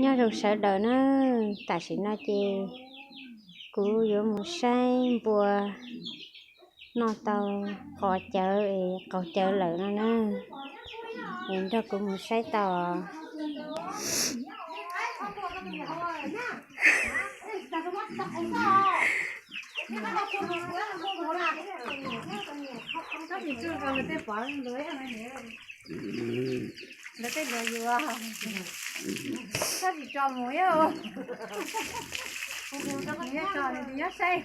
Nyob zoo sawv daws na, tam sim no ces kuv yuav mus saib npua noj tau qos cawv es qaug cawv lawm no na. Es nrog kuv mus saib tau. Lawv tej luag yuav, txhob tsis tso mus yom. Nyob tso nws tsis nyob saib.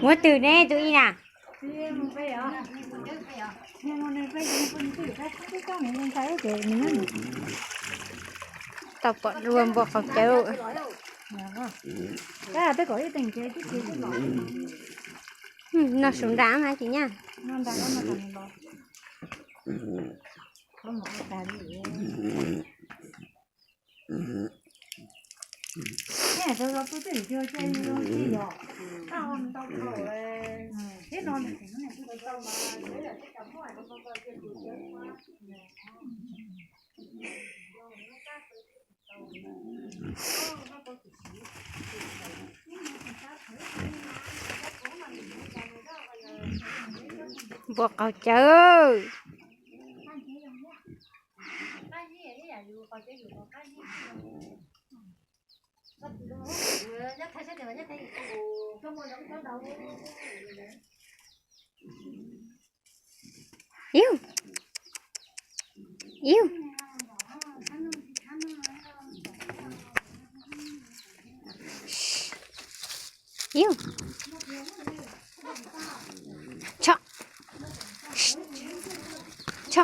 Muab twg ne tus ib na? Tau pom dua npua qaug cawv. Noj su nra mas tsis nyaj. Npua qaug cawv. Iu, iu, iu, tso, tso.